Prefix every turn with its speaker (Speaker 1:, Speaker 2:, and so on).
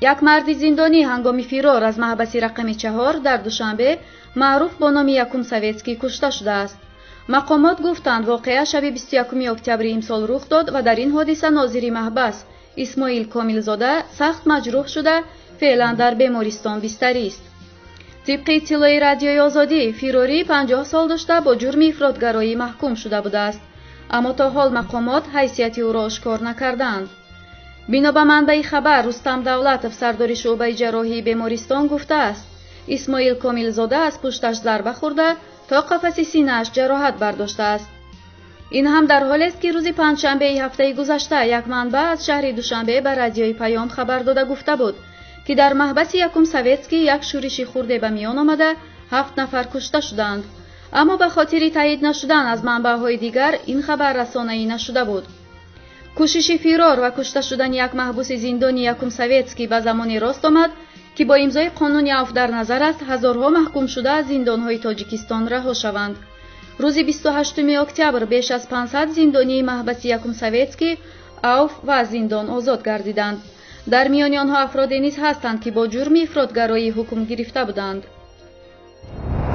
Speaker 1: Як марди зиндонӣ ҳангоми фирор аз маҳбаси рақами 4 дар Душанбе, маъруф бо номи Якум Советский, кушта шудааст. Мақомот гуфтанд, воқеа шаби 21 октябри имсол рух дод ва дар ин ҳодиса нозири маҳбас Исмоил Комилзода сахт маҷрӯҳ шуда, феълан дар бемористон бистарист. Тибқи иттилои Радиои Озодӣ, фирорӣ 50 сол дошта, бо ҷурми ифротгароӣ маҳкум шуда будааст, аммо то ҳол мақомот ҳайсияти ӯро ошкор накардаанд. Бино ба манбаи хабар, Рустам Давлатов, сардори шӯъбаи ҷарроҳии бемористон, гуфтааст, Исмоил Комилзода аз пушташ зарба хӯрда, то қафаси синааш ҷароҳат бардоштааст. Ин ҳам дар ҳолест, ки рӯзи панҷшанбеи ҳафтаи гузашта як манбаъ аз шаҳри Душанбе ба Радиои Паём хабар дода гуфта буд, ки дар маҳбаси Якум Советский як шӯриши хурде ба миён омада, ҳафт нафар кушта шуданд, аммо ба хотири таъйид нашудан аз манбаъҳои дигар ин хабар расонаӣ нашуда буд. Кӯшиши фирор ва кушта шудани як маҳбуси зиндони Якум Советский ба замоне рост омад, ки бо имзои қонуни афв дар назар аст ҳазорҳо маҳкумшуда аз зиндонҳои Тоҷикистон раҳо шаванд. Рӯзи 28 октябр беш аз 500 зиндонии маҳбаси Якум Советский авф ва аз зиндон озод гардиданд. Дар миёни онҳо афроде низ ҳастанд, ки бо ҷурми ифротгароӣ ҳукм гирифта буданд.